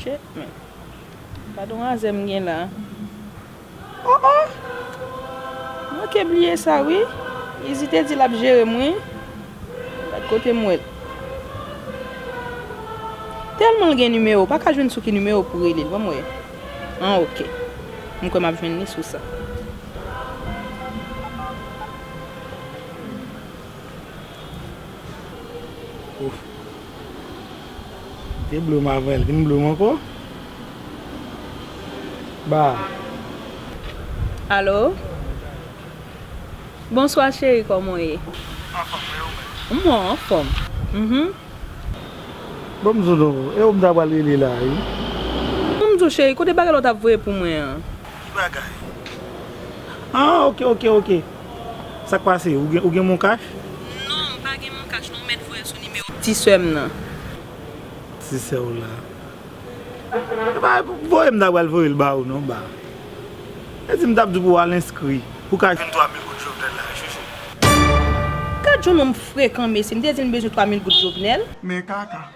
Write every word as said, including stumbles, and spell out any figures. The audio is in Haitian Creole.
Shit, man. Gad on azè m gen la. Oh, oh! Manke bliye sa, wi. Izi te di l ap jere m, wi. Gad kote m wè l. Tèlman l gen nimewo, pa ka jwenn sou ki nimewo pou rele l, ban m wè. An, oke. M kwè m ap jwenn li sou sa. Ouf. Te blo m avan, l vin blo m ankò. Ba. Alo? Bonswa, cheri, kòman w ye? Anfòm, e ou menm? Mwen anfòm. Mhm. Bon, m di w non, e ou m ta pral rele la, wi. Bon, m di w, cheri, kote bagay la w t ap voye pou mwen an? Ki bagay? Ah, oke, oke, oke. Sa k pase? Ou gen, ou gen Mon Cash? Non, m pa gen Mon Cash, non, ou mèt voye l sou nimewo ti sè m nan. Ti sè w la. E pa voye m ta pral voye l ba ou non, ba. E di m t ap di pou w al enskri, pou w ka jwenn twa mil goud Jovenel la, chouchou. Gad jan nonm frekan, mesye. M te di l m bezwen twa mil goud Jovenel. Men kaka.